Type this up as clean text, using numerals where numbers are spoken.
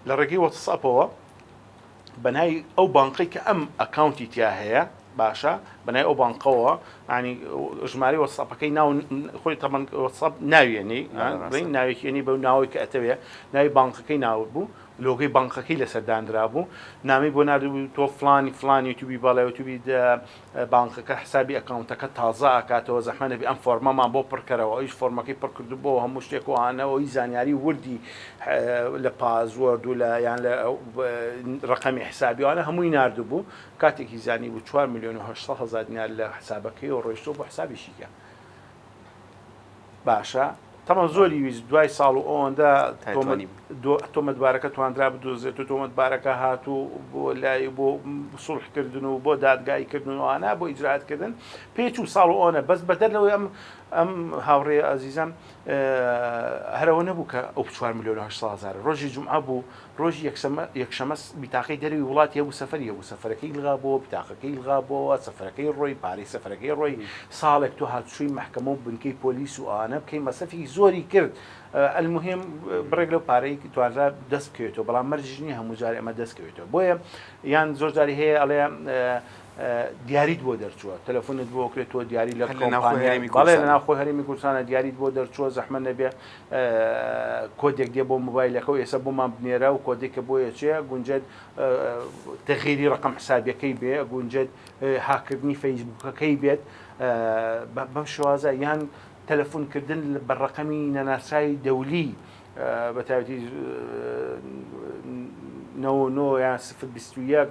لە ڕێگەی وەتسئەپەوە بەناوی ئەو بانقەی کە ئەم account ی تیا هەیە باشە بەناوی ئەو بانقەوە ینی ژمارەی وەتسئەپەکەی ناو خۆی تەمەن وەتسئەپ ناویێنی بڵێین ناوێکی بەو ناوەی کە ئەتەوێ ناوی بانقەکەی ناو بوو لۆگۆی بانقەکەی لەسەر دانرابوو نامەی بۆ ناردبوو تۆ فڵانی فڵانی یوتیوبی بەڵێ یوتیوبی بانقەکە حسابی account ەکە تازە ئەکاتەوە زەحمەت نەبی ئەم فۆرمەمان بۆ پڕکەرەوە ئەویش فۆرمەکەی پڕ کردبۆوە هەموو شتێک و ئانەوە ی زانیاری وردی لە password و لە یان لە ڕقەمی حسابی وانە هەمووی ناردبوو کاتێکی زانی بوو 4 میلیۆن و 800 هەزار دینار لە حسابەکەیەوە ڕۆیشتووە بۆ حسابێکی کە باشە تەمەن زۆری ویست دوای ساڵ و ئەوەندە تۆمەتبارەکە توانرا بدۆزێت و تۆمەتبارەکە هات و بۆ لای بۆ سوڵحکردن و بۆ دادگایی کردن و ئەوانە بۆ ئیجرائاتکردن پێچوو ساڵ و ئەوەنە بەس بەدەر لەوەی ئەم ئەم هاوڕێ ئازیزم هەرەوە نەبوو کە ئەو 4 میلیۆن و 800 هەزار ڕۆژی جومعە بوو ڕۆژی یەکشەمە یەکشەمە بیتاقەی دەرەوی وڵاتی هەبوو سەفەری هەبوو سەفەرەکەی ئیلغا بۆوە بیتاقەکەی ئیلغا بۆوە سەفەرەکەی ڕۆی پارەی سەفەرەکەی ڕۆی ساڵێک تۆ هاتوچۆی مەحکەمە و بنکەی پۆلیس و ئەوانە بکەی مەسرەفێکی زۆری کرد المهم بڕێک لەو پارەی توانرا دەست بکەوێتەوە بەڵام مەرجیش نییە هەموو جارێ ئەمە دەست کەوێتەوە بۆیە یان زۆر جاری هەیە ئەڵێ دیاریت بۆ دەرچووە تەلەفۆنت بۆ کرێت تۆ دیاری لە کۆمپانیای بەڵێ لە ناوخۆی هەرێمی کوردستانە دیاریت بۆ دەرچووە زەحمەت نەبێ کۆدێک دێ بۆ مۆبایلەکە و ئێستا بۆمان بنێرە و کۆدێک کە بۆ یەچێ گونجێت تەغیری ڕقم حسابیەکەی بێ گونجێت هاکردنی فەیسبوکەکەی بێت بەم شێوازە یان تەلەفۆنکردن بە ڕقەمی نەناسراوی دەولی بە تایبەتی 99 یان 021.